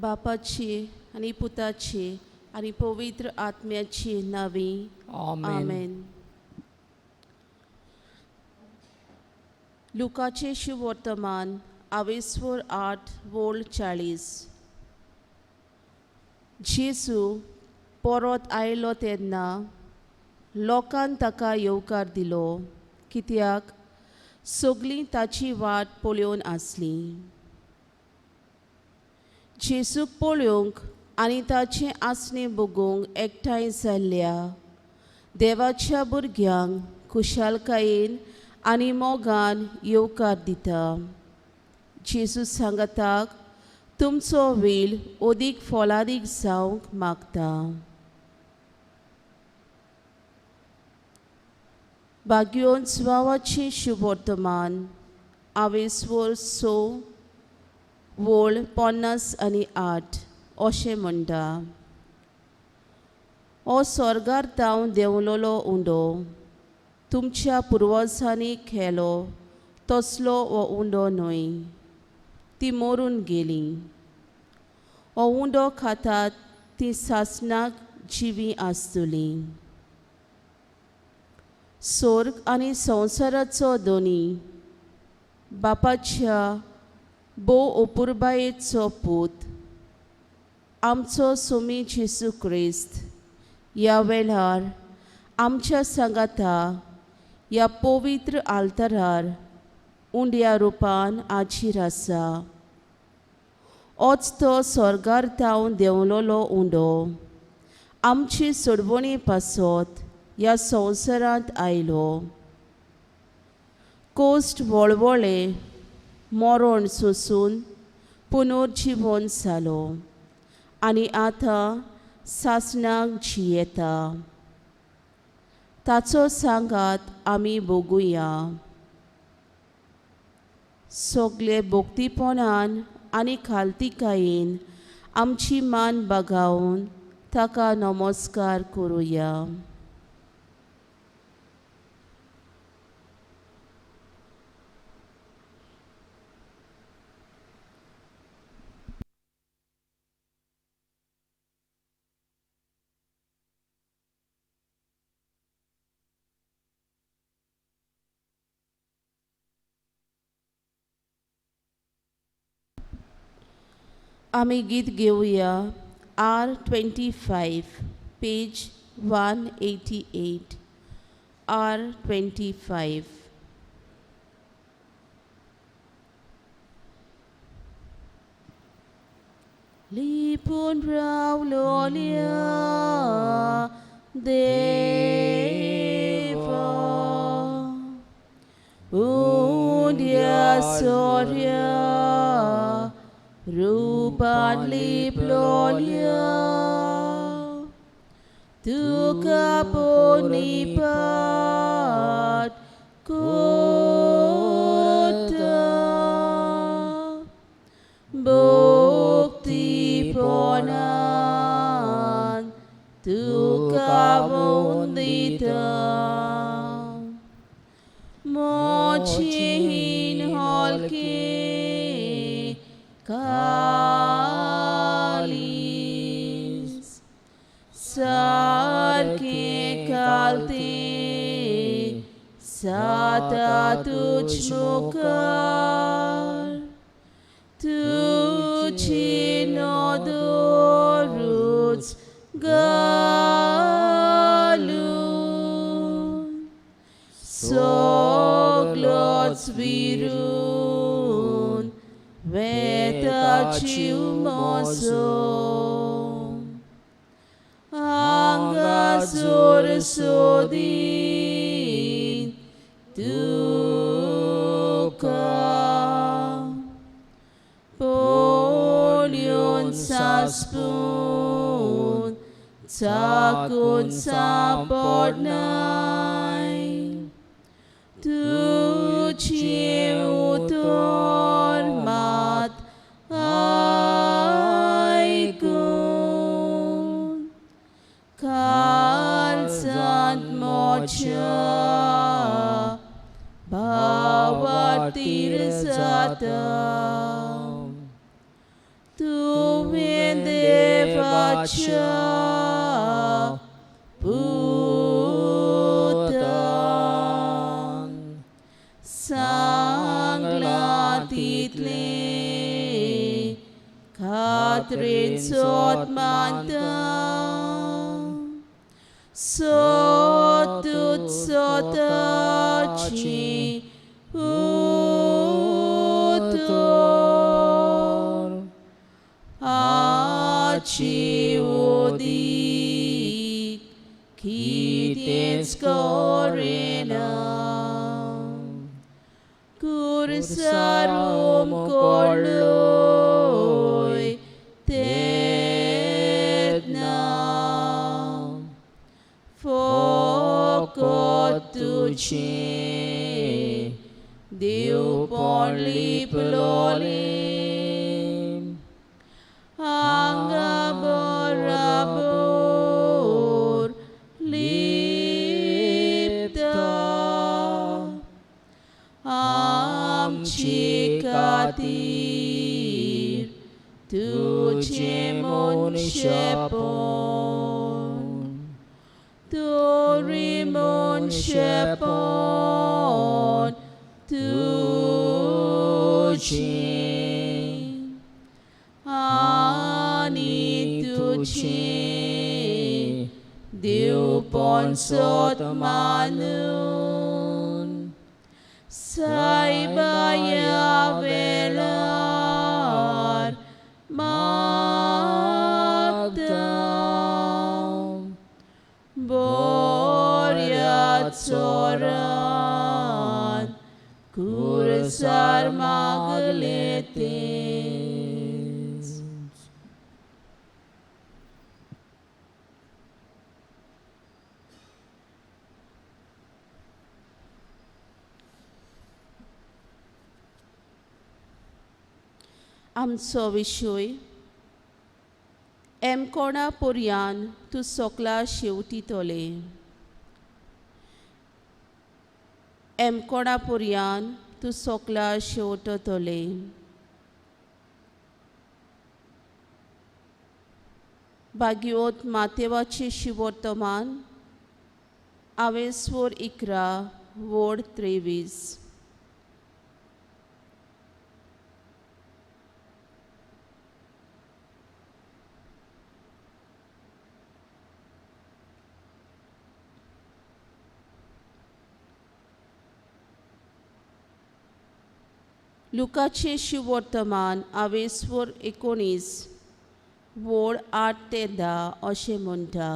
बापाची आनी पुताची आनी पवित्र आत्म्याची नावी आमेन. लुकाचे शुभवर्तमान आवेस्वर 8 वोळ 40. जेजू परत आयलो तेन्ना लोकान ताका येवकार दिलो, कित्याक सगळीं ताची वाट पळोवन आसली. जेजूक पळोवंक आनी ताचें आसणें बगूंक एकठांय जाल्ल्या देवाच्या भुरग्यांक खुशालकायेन आनी मोगान येवकार दिता. जेजू सांगाताक तुमचो वेळ अदीक फोलादीक जावंक मागता. भाग्योन स्वावाचें शुभवर्तमान आवेस्वर 6 वोळ 50 आनी 8 अशें म्हणटा. हो स्वर्गार तावन देंवलोलो उंडो तुमच्या पुर्वजांनी खेलो तसलो हो उंडो न्हय, ती मरून गेली. हो उंडो खातात ती सासणाक जिवी आसतली. स्वर्ग आनी संवसाराचो दोनी बापाच्या भोव अपुरबायेचो पूत आमचो सोमी जेजू क्रिस्त ह्या वेळार आमच्या सांगाता ह्या पवित्र आल्तरार उंड्या रुपान आजीर आसा. ओच तो स्वर्गार तावन देंवलोलो उंडो आमची सोडवणी पासत ह्या संवसारांत आयलो. कोश्ट वळवळे मरण सोसून पुनर्जिवन जालो आनी आतां सासणाक जियेता. ताचो सांगात आमी बघुया. सगळे भक्तीपणान आनी खालतिकायेन आमची मान बागावन ताका नमस्कार करुया. आमी गीत घेवया R25 page 188. R25. लिपून रावलोल्या देवा उंड्या सोऱ्या रूपान लिपलोल्या तुका पुनिपात कोता भक्तीपणान तुका वंदिता. मोचीन हलके कालीस सारके कालते साता तुझ मुखार तुझी नदरूच घालून सगलोच विरून वेताची मोसो हांगासर सोदीन तुका पळोवन सासपून चाकून सांपडनाय तुजें उतर मात आयकून काळजांत म्हज्या भावातीर जाता. तुवें पुतान सांगलां तितलें खात्रेन सोत मानता सोतूच सोताची उतर आची उदीक कितेंच करिना कुरसार उमकोळ्ळोय तेन्ना फकत तुजें देवपण लिपलोलें हांगा बराबर लिपता आमचे खातीर तुजें मनशेपण तोरी मनशेपण तुजें आनी तुजें देवपण सोत मानून सायबाया वेळार मागता बोऱ्या चोरान कुरसार मागलें तेंच. आमचो विशय एमकोणा पोरयान तूं सोकला शेवटितलें एमकोणा पोरयान तूं सोकला शेवटतलें. भाग्योत मातेवाचें शिवर्तमान आवेस्वर 11 वोड 23. लुकाचें शिवर्तमान आवेस्वर 19 वोड 8 ते 10 अशें म्हणटा.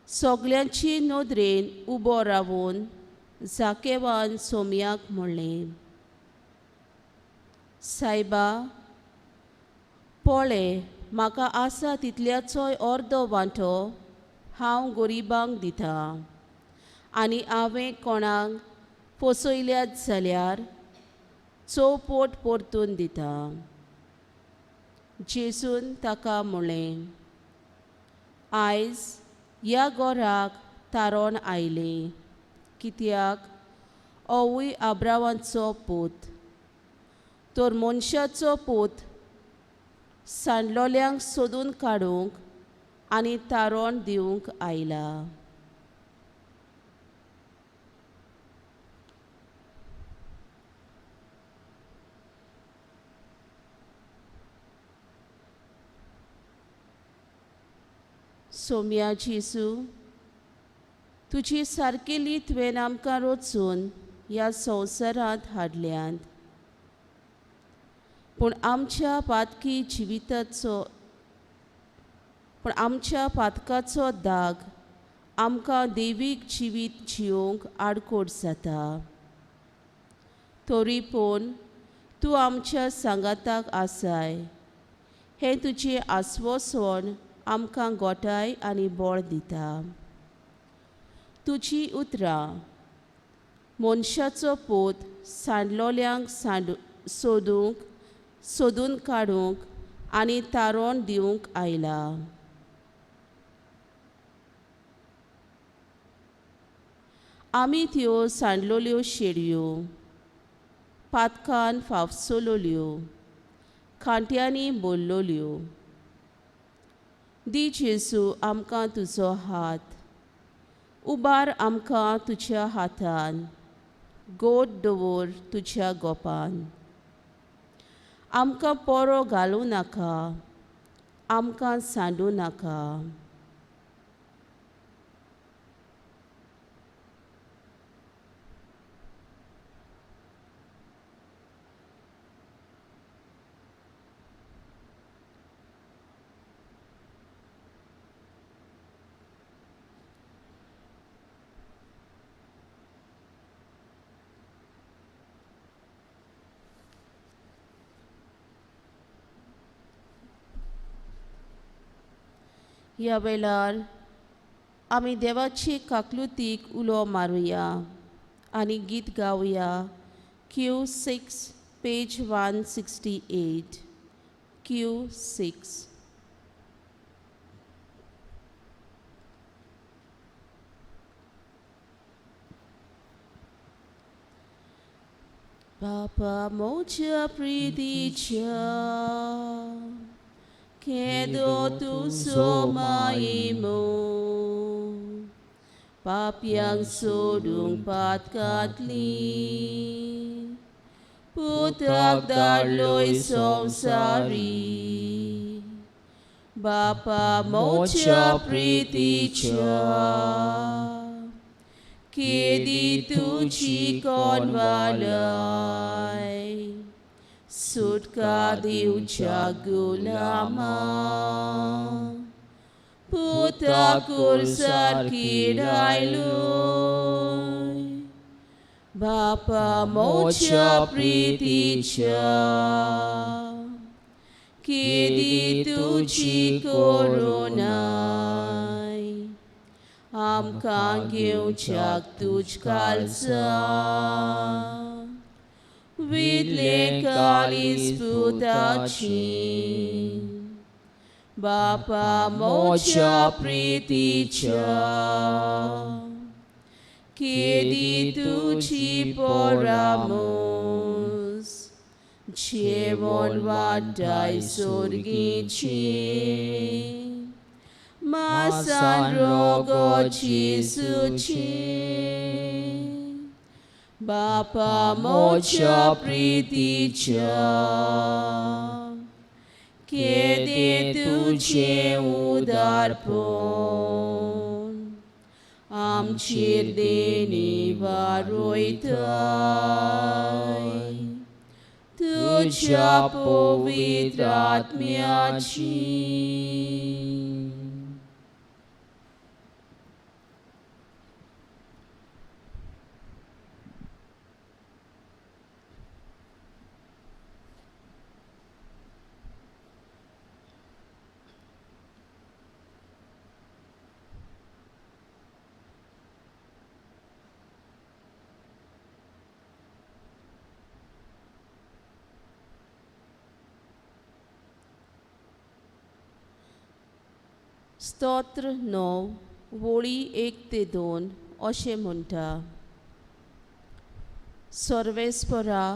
सगल्यांची नदरेन उबो रावून जाकेवान सोम्याक म्हणलें, सायबा पळय म्हाका आसा तितल्याचोय अर्दो वांटो हांव गरिबांक दिता आनी हांवें कोणाक फसयल्यात जाल्यार चौपोट परतून दिता. जेजून ताका म्हणलें, आयज ह्या घराक तारण आयलें कित्याक होवूय आब्रावांचो पूत. तर मनशाचो पूत सांडलोल्यांक सोदून काडूंक आनी तारण दिवंक आयला. सोम्या जेजू तुजी सारकेली तुवें आमकां रचून ह्या संवसारांत हाडल्यांत, पूण आमच्या पातकी जिविताचो पूण आमच्या पातकाचो दाग आमकां देवीक जिवीत जियोंक आडकोट जाता. तरी पूण तूं आमच्या सांगाताक आसाय हें तुजें आस्वासन आमकां गोठाय आनी बळ दिता. तुजी उतरां मनशाचो पूत सांडलोल्यांक सोदून काडूंक आनी तारण दिवंक आयला. आमी त्यो सांडलोल्यो शेडयो पातकान फाफसलोल्यो खांट्यांनी बोल्लोल्यो. दी जेजू आमकां तुजो हात, उबार आमकां तुज्या हातान, गोड दवर तुज्या गोपान. आमकां पोरो घालूं नाका, आमकां सांडूं नाका. ह्या वेळार आमी देवाची काकलुतीक उलो मारुया आनी गीत गावया. Q6 page 168. Q6. Papa mocha priticha Kedo tu somaimo Papiang sodung patkatli Putak darloy somsari Bapa mocha priticha Kedi tuci konvalai Sutka diucha gulama Puta kursar kidailui Bapa mocha priticha Kidi tuci koronai Amkang घेवच्याक तुज कालसा Vidle kalis putachi Bapa mocha priticha Kedi tuci poramos Jevon vadai surgichi Masan rogo jisuchi Bapa mocha priticha Kede tuce udarpon Amchir deni varoitai Tuja povitratmiachi. स्तोत्र 9 वळी 1 ते 2 अशें म्हणटा. सर्वेस्परा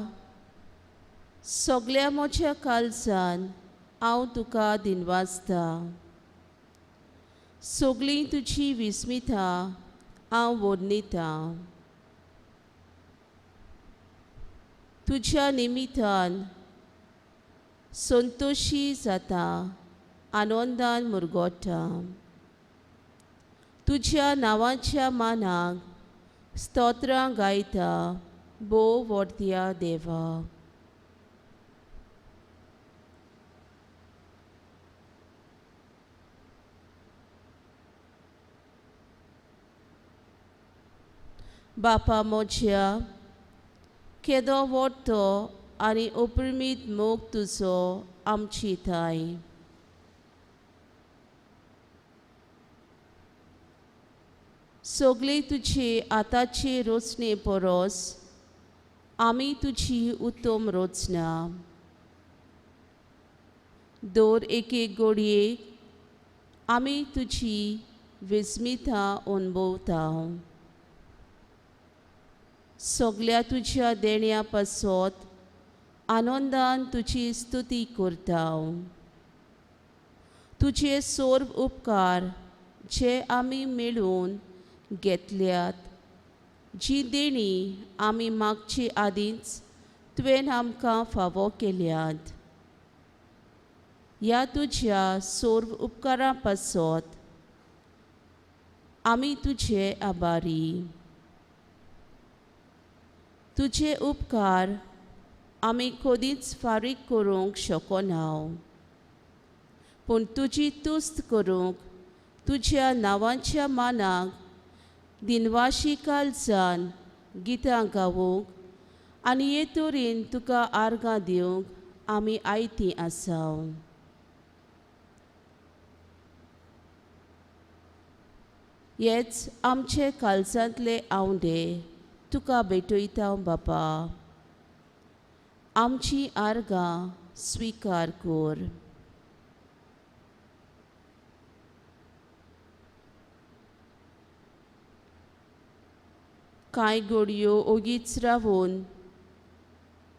सगळ्या म्हज्या काळजान हांव तुका दिनवासता. सगळीं तुजी विस्मिता हांव वर्णिता. तुज्या निमितान संतोशी जाता, आनंदान मुरगोटा. तुज्या नांवाच्या मानाक स्तोत्रां गायता, भोव व्हडत्या देवा. बापा म्हज्या केदो व्हडतो आनी अपरिमीत मोग तुजो आमची थाय. सगळी तुजी आतांची रचणे परस आमी तुजी उत्तम रचना. दर एक एक घडयेक आमी तुजी विस्मिता अणभवता. सगळ्या तुज्या देण्या पासत आनंदान तुजी स्तुती करता. तुजे सर्व उपकार जे आमी मेळून घेतल्यात, जी देणी आमी मागचे आदींच तुवें आमकां फावो केल्यात, ह्या तुज्या सर्व उपकारां पासत आमी तुजे आभारी. तुजे उपकार आमी कदींच फारीक करूंक शकना, पूण तुजी तुस्त करूंक तुज्या नांवाच्या मानाक दिनवाशी काळजान गितां गावूंक आनी हे तरेन तुका आर्गां दिवंक आमी आयतीं आसा. हेच आमचे काळजांतले आंवडे तुका भेटयता बापा. आमची आर्गां स्विकार कर. कांय घडयो ओगीच रावून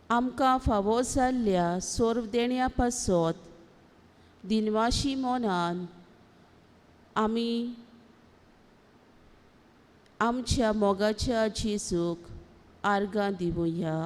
आमकां फावो जाल्ल्या सर्व देण्या पासत दिनवाशी मनान आमी आमच्या मोगाच्या जेजूक आर्गां दिवया.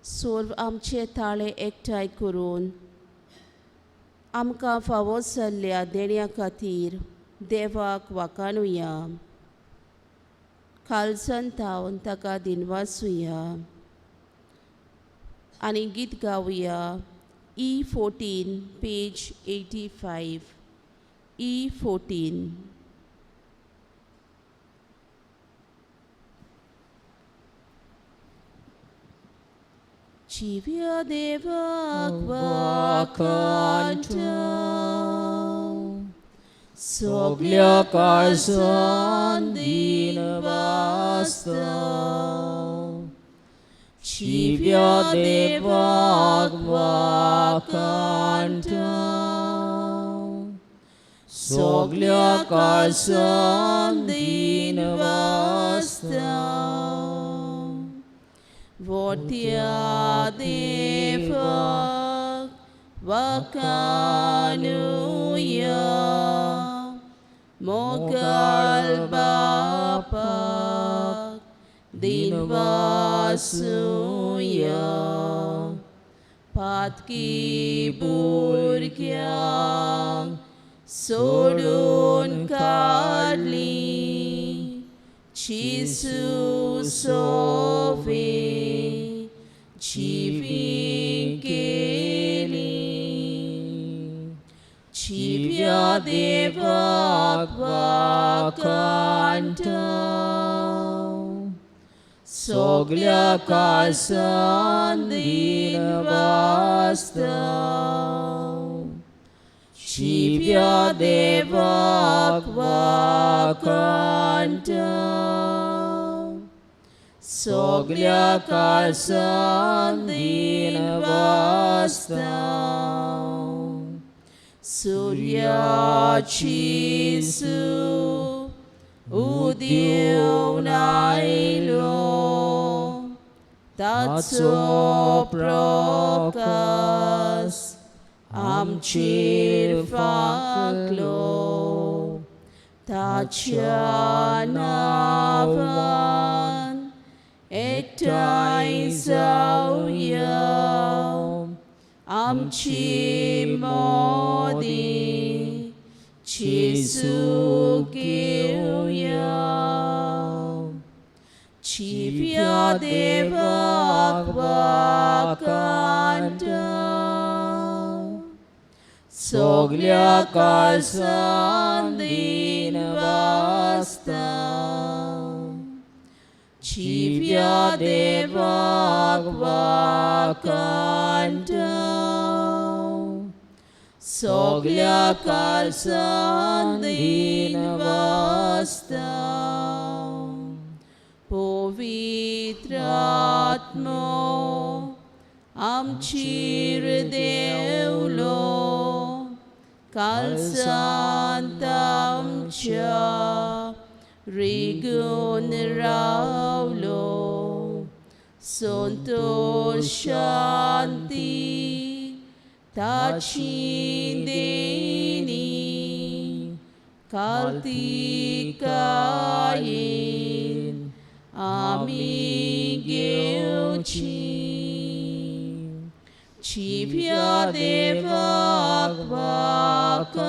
सर्व आमचे ताळे एकठांय करून आमकां फावो जाल्ल्या देण्या खातीर देवाक वाखाणुया. काळजान थावन ताका दिनवासुया आनी गीत गावया. E14 page 85. E14. जिव्या देवाक वाखाणटा, सगल्या काळजान दिनवासता. जिव्या देवाक वाखाणटा, सगल्या काळजान दिनवासता. व्हडल्या देवाक वाखाणुया, मोगाळ बापाक दिनवासुया. पातकी भुरग्यांक सोडून काडली जेजू सोवे जिवी केली. जिव्या देवाक वाखाणटा, सगल्या काळजान दिनवासता. जिव्या देवाक वाखाणटा, सगल्या काळजान दिनवासता. सूर्या जेजू उदेवन आयलो, ताचो प्रकाश आमचेर फांकलो. ताच्या नांवान एकठांय जावया आमची मोदी जेजू घेवया जिव्या देवाक वाकांटा सगल्या काळसान दिन वासता जिव्या देवाक वाकांटा सगल्या काळसान दिन वासता पवित्र आत्मो आमचेर देवलो कालसांत आमच्या रिगून रावलो संतोष शांती ताची देणी कार्तिकायेन आमी घेवची जिव्या देवाक वाकांटा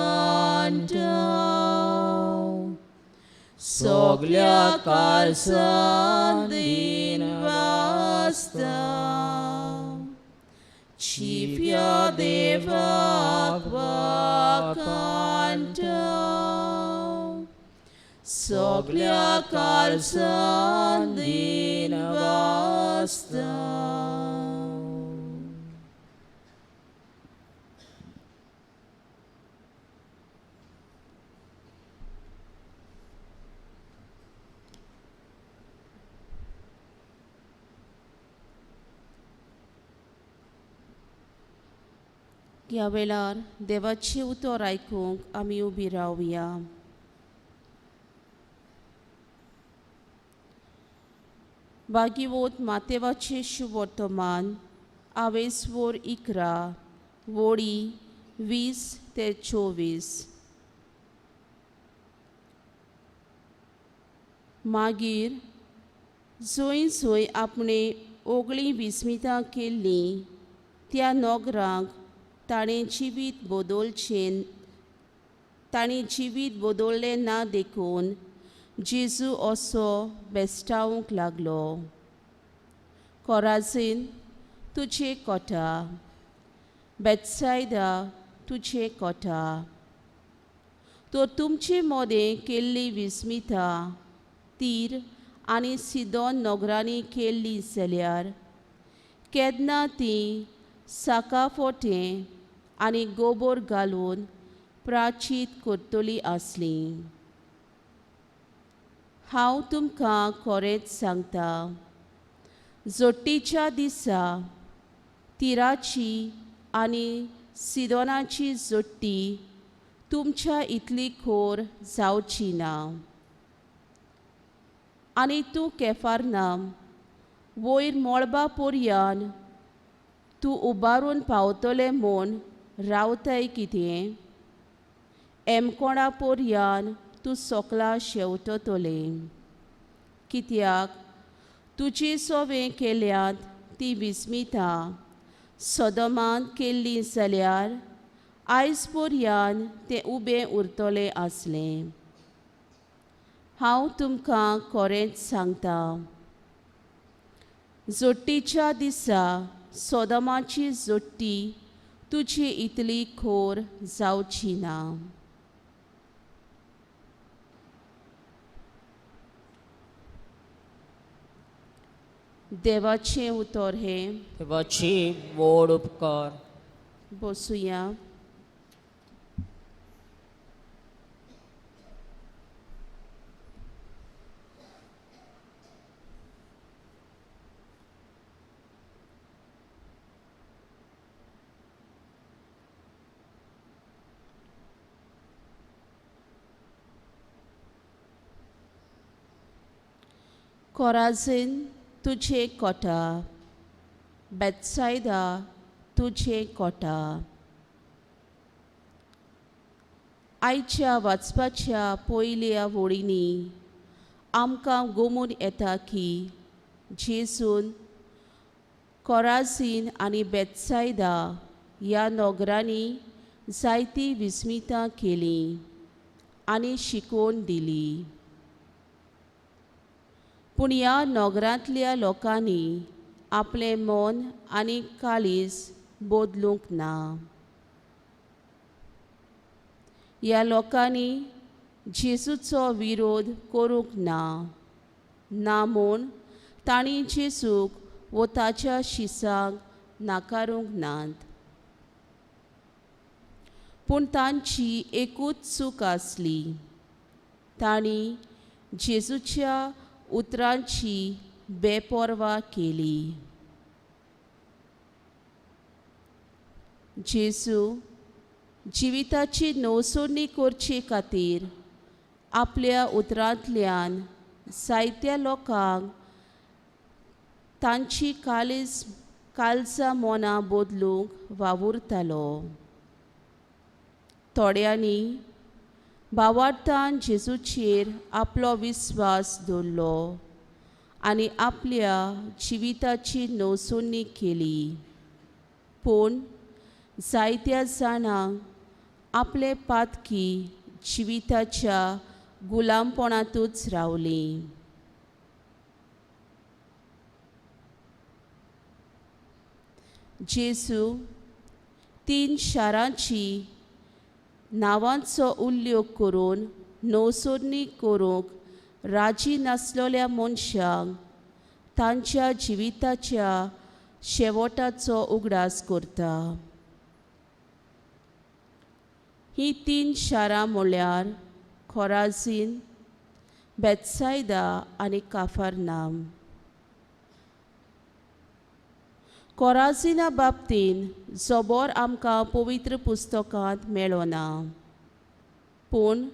सगल्या काळसान दिन वासता जिव्या देवाक वाकांटा सगल्या काळसान दिन वासता. ह्या वेळार देवाचें उतर आयकूंक आमी उबी रावया. भागीवत मातेवाचें शुभवर्तमान आवेसवोर 11 वोडी 20 ते 24. मागीर जंय जंय आपणे ओगळीं विस्मितां केल्लीं त्या नोगरांक ताणें जिवीत बदललें ना देखून जेजू असो बेस्टावंक लागलो. कोराझीन तुजे कोटा, बेत्सायदा तुजे कोटा, तर तुमचे मोदें केल्ली विस्मितां तीर आनी सिदोन नगरांनी केल्ली जाल्यार केन्ना ती साका फोटें आनी गोबोर घालून प्राचीत करतली आसली. हांव तुमकां खरेंच सांगता, जोटीच्या दिसा तिराची आनी सिदोनाची जोटी तुमच्या इतली खोर जावची ना. आनी तूं केफारनाम वयर मळबा पोरयान तूं उबारून पावतलें म्हूण रावताय कितें? एमकोणा पोरयान तूं सोकला शेंवटतलें. कित्याक तुजी सोवें केल्यात ती विस्मितां सदमान केल्ली जाल्यार आयज पोरयान तें उबें उरतलें आसलें. हांव तुमकां खरेंच सांगता, जोटीच्या दिसा सोदमाची जोटी तुजी इतली खोर जावची ना. देवाचें उतर हें. देवाची व्हड उपकार. बसुया. कोराझीन तुझे कोटा, बेत्सायदा तुझे कोटा. आयच्या वाचपाच्या पयल्या वळींनी आमकां गोमून येता की जेजून कोराझीन आनी बेत्सायदा ह्या नगरांनी जायतीं विस्मितां केलीं आनी शिकोवन दिली. पूण ह्या नगरांतल्या लोकांनी आपलें मन आनी काळीज बदलूंक ना. ह्या लोकांनी जेजूचो विरोध करूंक ना ना म्हूण तांणी जेजूक वो ताच्या शिसांक नाकारूंक नात. पूण तांची एकूच चूक आसली, तांणी जेजूच्या उतरांची बेपर्वा केली. जेजू जिविताची नवसोडणी करचे खातीर आपल्या उतरांतल्यान जायत्या लोकांक तांची काळीज काळजां मनां बदलूंक वावुरतालो. थोड्यांनी भावार्थान जेजूचेर आपलो विस्वास दवरलो आनी आपल्या जिविताची नवसोडणी केली. पूण जायत्या जाणांक आपले पातकी जिविताच्या गुलामपणांतूच रावलीं. जेजू तीन शारांची नांवांचो उल्लेख करून नवसोडणी करूंक राजी नासलेल्या मनशांक तांच्या जिविताच्या शेवटाचो उगडास करता. ही तीन शारां म्हळ्यार खोराझीन, बेत्सायदा आनी काफरनाम. कोराझिना बाबतीन जबोर आमकां पवित्र पुस्तकांत मेळना, पूण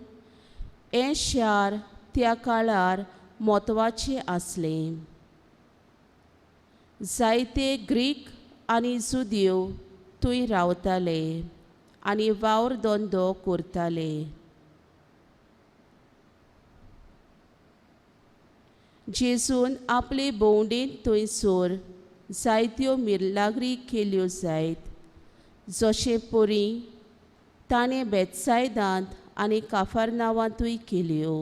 हें शार त्या काळार म्हत्वाचें आसलें. जायते ग्रीक आनी जुदीव थंय रावताले आनी वावर धंदो करताले. जेजून आपले भोंवडेंत थंयसर जायत्यो मिरलागरी केल्यो जायत, जशें परी ताणें बेत्सायदांत आनी काफरनावांतूय केल्यो.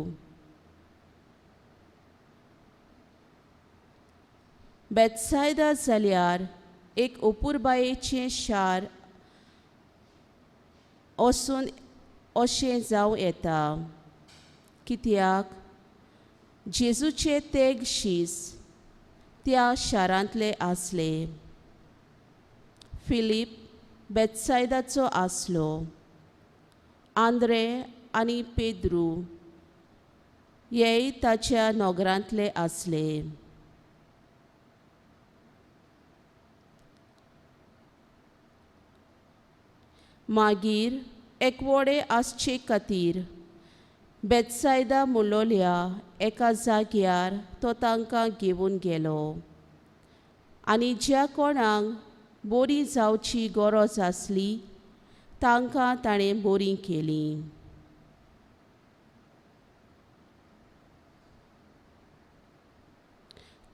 बेत्सायदा जाल्यार एक अपुरबायेचें शार असून अशें जावं येता, कित्याक जेजूचे तेग शीस त्या शारांतले आसले. फिलीप बेत्सायदाचो आसलो, आंद्रे आनी पेद्रू हेय ताच्या नगरांतले आसले. मागीर एकवडे आसचे खातीर बेत्सायदा मुलोल्या एका जाग्यार तो तांकां घेवन गेलो आनी ज्या कोणाक बरी जावची गरज आसली तांकां ताणें बरीं केलीं.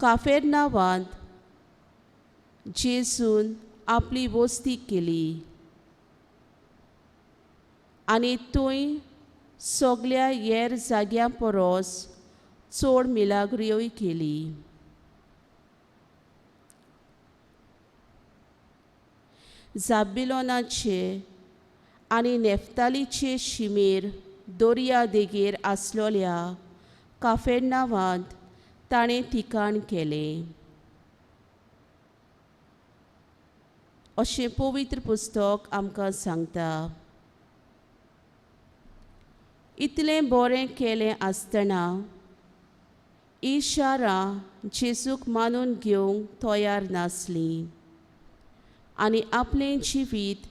काफेरनावांत जेजून आपली वस्ती केली आनी थंय सगल्या हेर जाग्यां परस चड मिलाग्रियोय केली. जाबिलोनाचे आनी नेफ्तालीचे शिमेर दर्या देगेर आसलोल्या काफेरनावांत ताणें ठिकाण केलें. अशें पवित्र पुस्तक आमकां सांगता. इतलें बरें केलें आसतना ही शारां जेजूक मानून घेवंक तयार नासलीं आनी आपलें जिवीत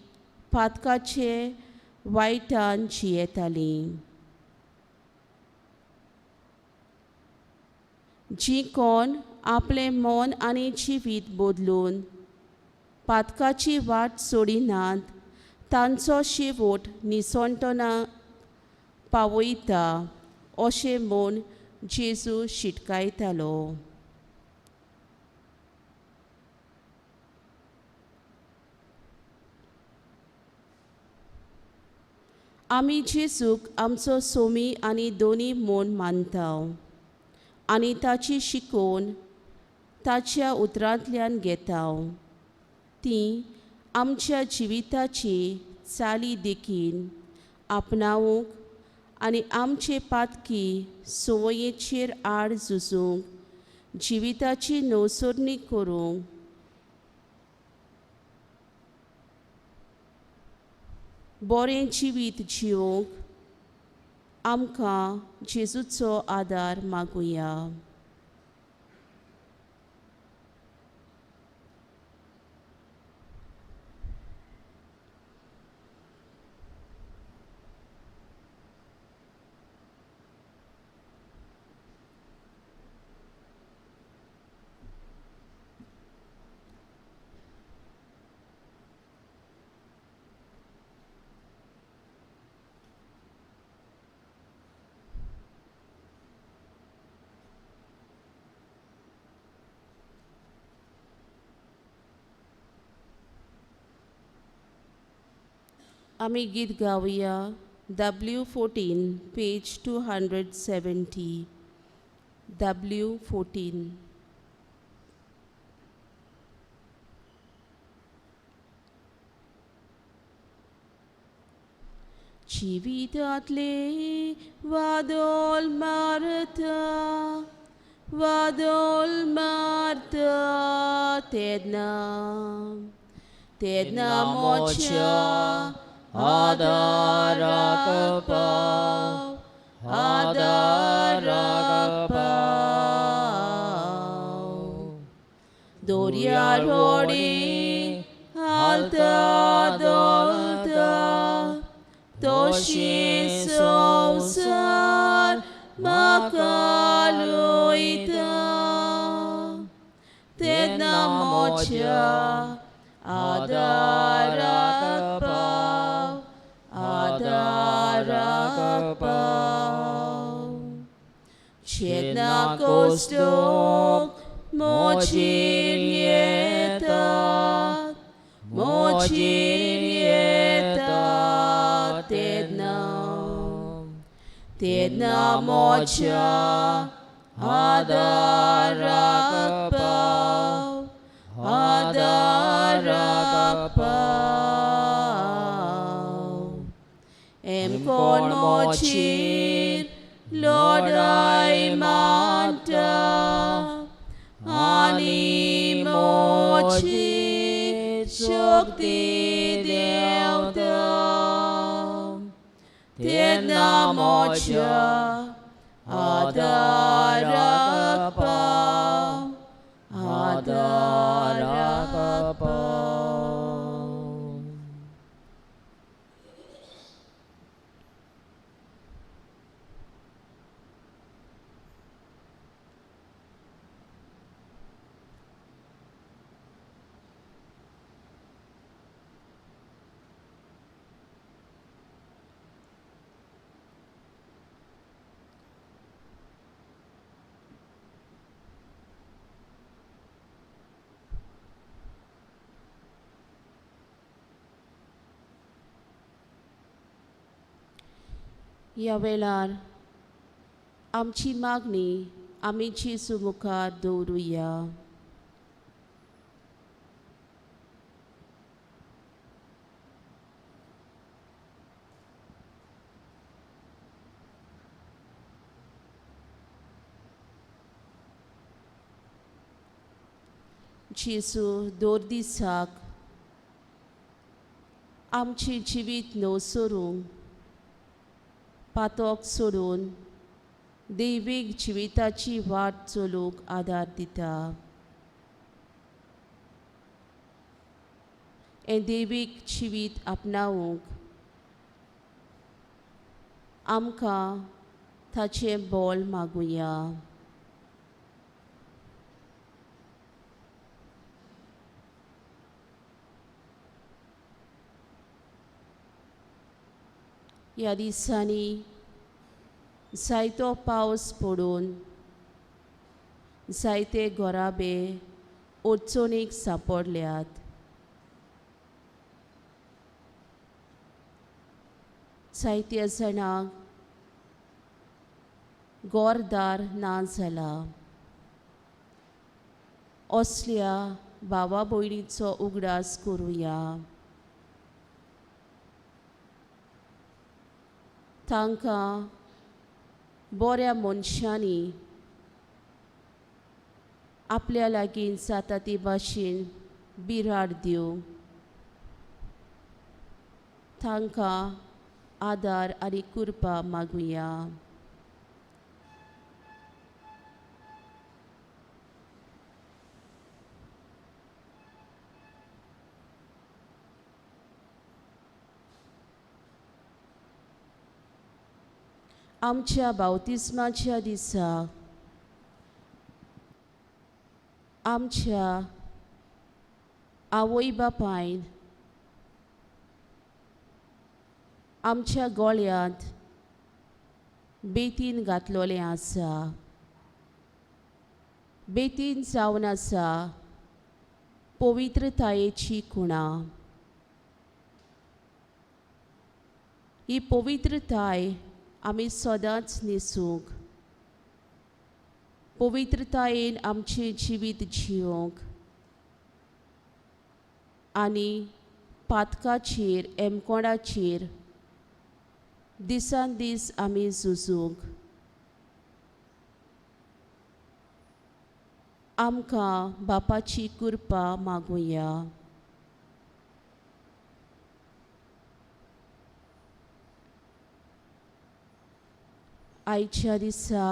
पातकाचे वायटान जियेतालीं. जी कोण आपलें मन आनी जिवीत बदलून पातकाची वाट सोडिनात तांचो शेवट निसणटना पावयता अशें म्हूण जेजू शिटकायतालो. आमी जेजूक आमचो सोमी आनी दोनी म्हूण मानता आनी ताची शिकोवन ताच्या उतरांतल्यान घेता. ती आमच्या जिविताची चाली देखीन आपणावंक आनी आमचे पातकी संवयेचेर आड झुजूंक जिविताची नवसरणी करूंक बरें जिवीत जिवंक आमकां जेजूचो आदार मागुया. आमी गीत गावया W14 page 270. W14. जिवितांतले वादोल मारता वादोल मारता तेन्ना तेन्ना मोच्या आदाराक पाव, आदाराक पाव. दर्यार होडी हालता दोलता तशी संवसार म्हाका लोयता तेन्ना म्हज्या आदाराक पाव, आदाराक पाव. जेन्ना कोश्टोक मोचीर येता मोचीर येता तेन्ना तेन्ना म्हज्या आदाराक पाव, आदाराक पाव. एम कोण मोचीर लोडाय मानता आनी मोची शक्ती देवता तेन्ना म्हज्या आदाराक पाव, आदाराक पाव. ह्या वेळार आमची मागणी आमी जेजू मुखार दवरुया. जेजू दर दिसाक आमचें जिवीत नवसरूंक पातोक सोडून दैवीक जिविताची वाट चलूंक आदार दिता. हें दैवीक जिवीत आपणावंक आमकां ताचें बोल मागुया. ह्या दिसांनी जायतो पावस पडून जायते घराबे अडचणीक सांपडल्यात. जायत्या जाणांक घरदार ना जाला. असल्या भावा भयणीचो उगडास करुया. तांकां बऱ्या मनशांनी आपल्या लागीं जाता ती भाशेन बिराड दिवंक, तांकां आदार आनी कृपा मागुया. आमच्या बावतिस्माच्या दिसा आमच्या आवय बापायन आमच्या गोळ्यांत बेतीन घातलोलें आसा. बेतीन जावन आसा पवित्रतायेची खुणा. ही पवित्रताय आमी सदांच न्हेसूंक, पवित्रतायेन आमचें जिवीत जिवंक आनी पातकाचेर एमकोणाचेर दिसान दीस आमी झुजूंक आमकां बापाची कृपा मागुया. आयच्या दिसा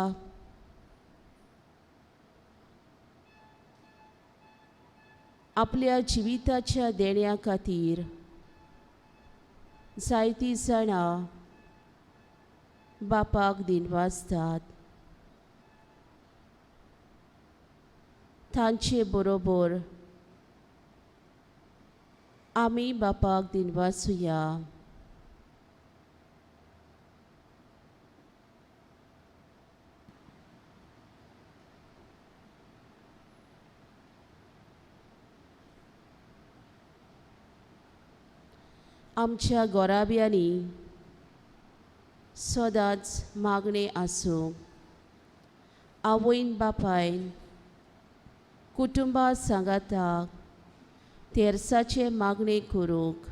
आपल्या जिविताच्या देण्या खातीर जायतीं जाणां बापाक दिनवासतात. तांचे बरोबर आमी बापाक दिनवासुया. आमच्या गोराब्यांनी सदांच मागणें आसूं, आवयन बापायन कुटुंबा सांगाताक तेर्साचें मागणें करूंक,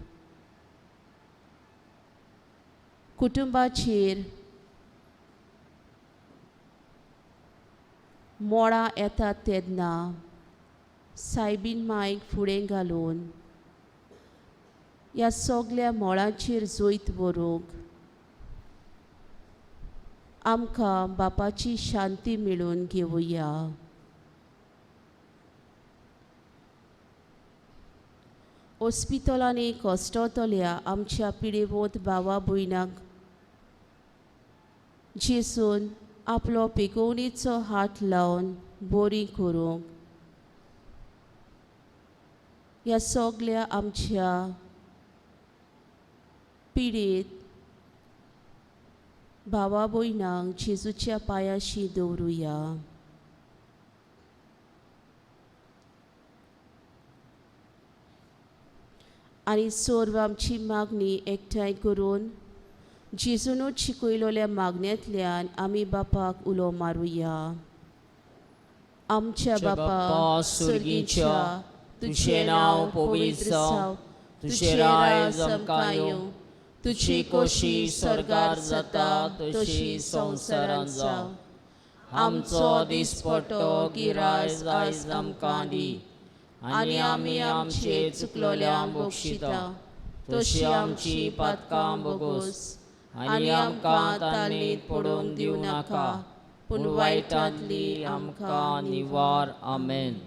कुटुंबाचेर मोडां येतात तेन्ना सायबीन मायक फुडें घालून ह्या सगल्या मोळांचेर जैत व्हरूंक आमकां बापाची शांती मेळून घेवया. हॉस्पिटलांनी कश्टतल्या आमच्या पिडेवत भावा भयणांक जेसून आपलो पिकोवणीचो हात लावन बरी करूंक ह्या सगल्या आमच्या पिडीत भावा भयणांक जेजूच्या पांयाशी दवरुया. आनी सर्व आमची मागणी एकठांय करून जेजूनच शिकयलोल्या मागण्यांतल्यान आमी बापाक उलो मारुया. आमच्या बापा स्वर्गीच्या, तुजें नांव पवित्र जावं, तुजें राज आमकां येवं, तुजी खोशी स्वर्गार जाता तशी संवसारांत जावं. आमचो दिसपट्टो गिरायस आयज आमकां दी आनी आमी आमचे चुकलोल्यांक बक्षिता तशी आमची पातकां बोगोस आनी आमकां तालनीत पडोवंक दिवं नाका, पूण वायटांतली आमकां निवार. आमेन.